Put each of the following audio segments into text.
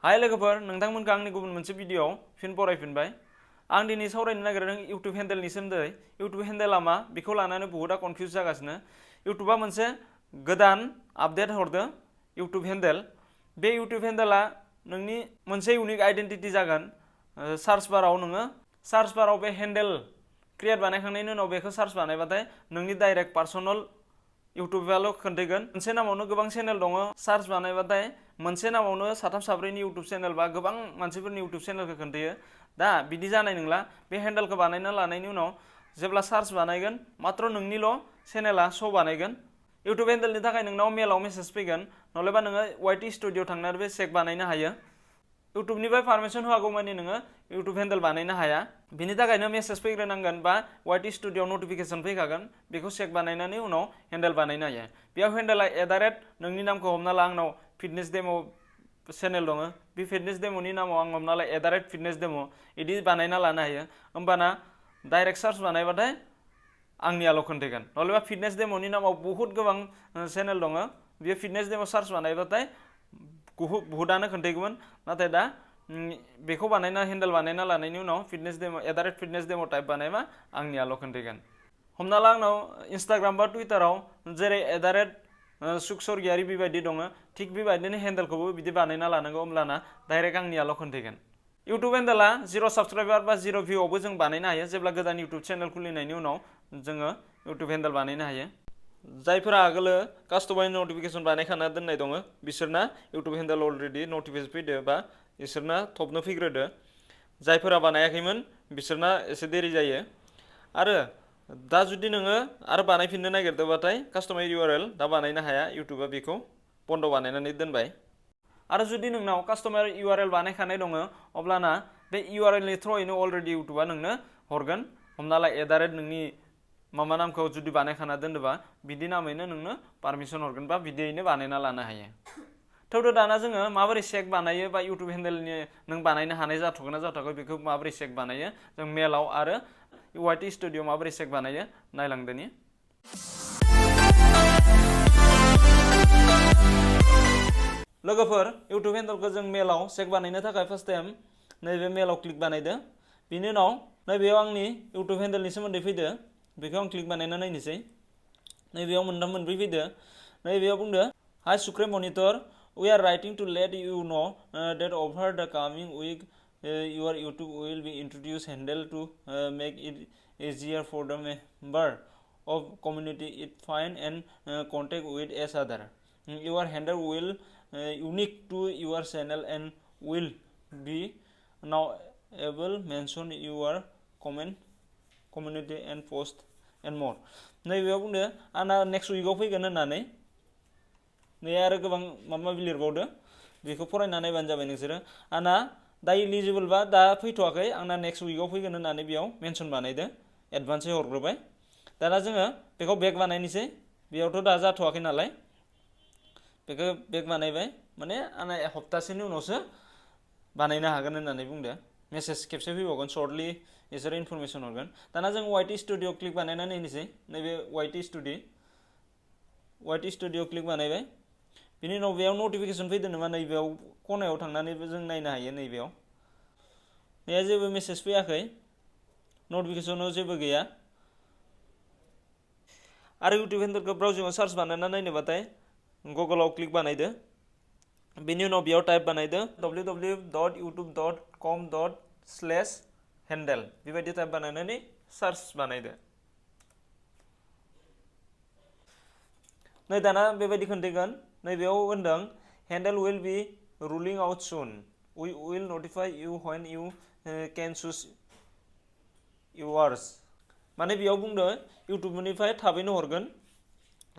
हाय लोगोफोर नोंथांमोनखौ आंनि गुबुन मोनसे भिडियोआव फिन बरायफिनबाय आं दिनै सावरायनो नागिरदों इउट्युब हेन्डेलनि सोमोन्दै इउट्युब हेन्डेला मा बेखौ लानानै बहुता कनफ्यूज जागासिनो इउट्युबा मोनसे गोदान आपडेट हरदो इउट्युब हेन्डेल बे इउट्युब हेन्डेला नोंनि मोनसे इउनिक आइडेन्टिटी जागोन सार्च बाराव नोङो सार्च बाराव बे हेन्डेल क्रिएट बानायखांनायनि उनाव बेखौ सार्च बानायबाथाय नोंनि डाइरेक्ट पार्सनल इउट्युबाल' खोन्थायगोन मोनसे नामावनो गोबां चेनेल दङ सार्च बानायबाथाय मोनसे नामावनो साथाम साब्रैनि इउट्युब चेनेल बा गोबां मानसिफोरनि इउट्युब चेनेलखौ खोन्थायो दा बिदि जानाय नंला बे हेन्डेलखौ बानायना लानायनि उनाव जेब्ला सार्च बानायगोन मात्र नोंनिल' चेनेला श' बानायगोन इउट्युब हेन्डेलनि थाखाय नोंनाव मेलाव मेसेज फैगोन नलेबा नोङो वाइटि स्टुडिअ थांनानै बे चेक बानायनो हायो इउट्युबनिफ्राय पारमिसन होआगौमानि नोङो इउट्युब हेन्डेल बानायनो हाया बिनि थाखायनो मेसेज फैग्रोनांगोन बा वाइटि स्टुडिअ नटिफिकेसन फैखागोन बेखौ चेक बानायनानै उनाव हेन्डेल बानायनो हायो बेयाव हेन्डेला एदारेट नोंनि नामखौ हमना ला आंनाव फिटनेस डेम' चेनेल दङ बे फिटनेस डेम'नि नामाव आं हमना ला एदारेट फिटनेस डेम' बिदि बानायना लानो हायो होमबाना डाइरेक्ट सार्च बानायबाथाय आंनियाल' खोन्थायगोन नलेबा फिटनेस डेम'नि नामाव बहुद गोबां चेनेल दङ बेयो फिटनेस डेम' सार्च बानायबाथाय बहुदानो खोन्थायगौमोन नाथाय दा बेखौ बानायना हेन्डेल बानायना लानायनि उनाव फिटनेस डेम' एदारेट फिटनेस डेम' टाइप बानायबा आंनियाल' खोन्थायगोन हमना ला आंनाव इन्स्टाग्राम बा टुइटाराव जेरै एदारेट सुख सरगियारि बेबायदि दङ थिग बेबायदिनो हेन्डेलखौबो बिदि बानायना लानांगौ होमब्लाना डाइरेक्ट आंनियाल' खोन्थायगोन इउट्युब हेन्डेला 0 साबस्क्राइबार बा 0 भिउआवबो जों बानायनो हायो जेब्ला गोदान इउट्युब चेनेल खुलिनायनि उनाव जोङो इउट्युब हेन्डेल बानायनो हायो जायफोरा आगोलो कास्टमाइज नटिफिकेसन बानायखाना दोननाय दङ बिसोरना इउट्युब हेन्डेल अलरेडि नटिफिकेसन फैदो बा बिसोरना थबनो फैग्रोदो जायफोरा बानायाखैमोन बिसोरना एसे देरि जायो आरो दा जुदि नोङो आरो बानायफिननो नागिरदोंबाथाय कास्टमाइज इउआरएल दा बानायनो हाया इउट्युबा बेखौ बन्द बानायनानै दोनबाय आरो जुदि नोंनाव कास्टमाइज इउआरएल बानायखानाय दङ अब्लाना बे इउआरएलनि थ्रुयैनो अलरेडि इउट्युबा नोंनो हरगोन हमना ला एदारेट नोंनि माबा नामखौ जुदि बानायखाना दोनोबा बिदि नामैनो नोंनो पारमिसन हरगोन बा बिदियैनो बानायना लानो हायो थेवबो दाना जोङो माबोरै चेक बानायो बा इउट्युब हेन्डेलनि नों बानायनो हानाय जाथ'गोन ना जाथ'वाखै बेखौ माबोरै चेक बानायो जों मेलाव आरो वाइटि स्टुडिअ माबोरै चेक बानायो नायलांदोनि लोगोफोर इउट्युब हेन्डेलखौ जों मेलाव चेक बानायनो थाखाय फार्स्ट टाइम नैबे मेलाव क्लिक बानायदो बिनि उनाव नैबेयाव आंनि इउट्युब हेन्डेलनि सोमोन्दै फैदो बेखौ आं क्लिक बानायना नायनोसै नैबेयाव मोनब्रै फैदो नैबेयाव बुंदो हाय Sukre monitor we are writing to let you know that over the coming week your YouTube will be introduced handle to make it easier for the member of community it find and contact with each other your handle will unique to your channel and will be now able mention your comment community and post and more नैबेयाव बुंदो आंना next उइकआव फैगोन होननानै नै आरो गोबां माबा माबि लिरबावदो बेखौ फरायना नायबानो जाबाय नोंसोरो आंना दा इलिजिबोल बा दा फैथ'वाखै आंना नेक्स्ट उइकआव फैगोन होननानै बेयाव मेनसन बानायदो एडभान्सै हरग्रोबाय दाना जोङो बेखौ बेक बानायनोसै बेयावथ' दा जाथ'वाखै नालाय बेखौ बेक बानायबाय माने आंना हप्तासेनि उनावसो बानायनो हागोन होननानै बुंदो मेसेज खेबसे फैबावगोन सर्टलि बिसोरो इनफरमेसन हरगोन दाना जों वाइटि स्टुडिअ क्लिक बानायना नायनोसै नैबे वाइटि स्टुडिअ क्लिक बानायबाय बिनि उनाव बेयाव नटिफिकेसन फैदो नामा नैबेयाव खनायाव थांनानैबो जों नायनो हायो नैबेयाव बेयाव जेबो मेसेज फैयाखै नटिफिकेसनाव जेबो गैया आरो इउट्युब हेन्डेलखौ ब्राउजिङाव सार्च बानायना नायनोबाथाय गुगोलाव क्लिक बानायदो बेनि उनाव बेयाव टाइप बानायदो www.youtube.com/handle बेबायदि टाइप बानायनानै सार्च बानायदो नै दाना बेबायदि खोन्थायगोन नैबेयाव होनदों handle will be ruling out soon we will notify you when you can choose yours माने बेयाव बुंदो इउट्युबनिफ्राय थाबैनो हरगोन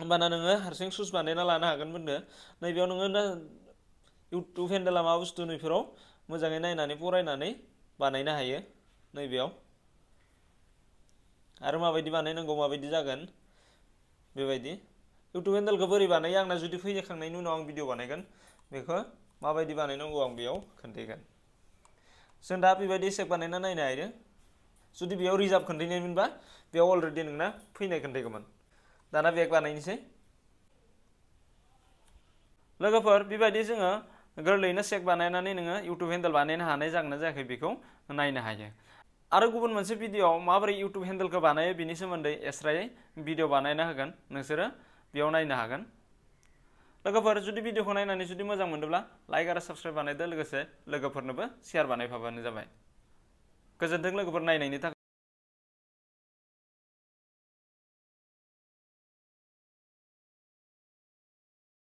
होमबाना नोङो हारसिं सुस बानायना लानो हागोन बुंदो नैबेयाव नोङो इउट्युब हेन्डेला मा बुस्थु नैफोराव मोजाङै नायनानै फरायनानै बानायनो हायो नैबेयाव आरो माबायदि बानायनांगौ माबायदि जागोन बेबायदि इउट्युब हेन्डेलखौ बोरै बानायो आंना जुदि फैखांनायनि उनाव आं भिडिअ बानायगोन बेखौ माबायदि बानायनांगौ आं बेयाव खोन्थायगोन जों दा बेबायदि चेक बानायना नायनो हायो जुदि बेयाव रिजार्भ खोन्थायनायमोनबा बेयाव अलरेडि नोंना फैनाय खोन्थायगौमोन दाना बेक बानायनोसै लोगोफोर बेबायदि जोङो गोरलैयैनो चेक बानायनानै नोङो इउटुब हेन्डेल बानायनो हानाय जागोन ना जायाखै बेखौ नायनो हायो। आरो गुबुन मोनसे भिडिअ'आव माबोरै इउटुब हेन्डेलखौ बानायो बिनि सोमोन्दै एक्सट्रायै भिडिअ' बानायना होगोन, नोंसोरो बेयाव नायनो हागोन। लोगोफोर जुदि भिडिअ'खौ नायनानै जुदि मोजां मोनदोंब्ला लाइक आरो साबस्क्राइब बानायदो, लोगोसे लोगोफोरनोबो शेयार बानायफाबानो जाबाय। गोजोन्थों लोगोफोर नायनायनि थाखाय।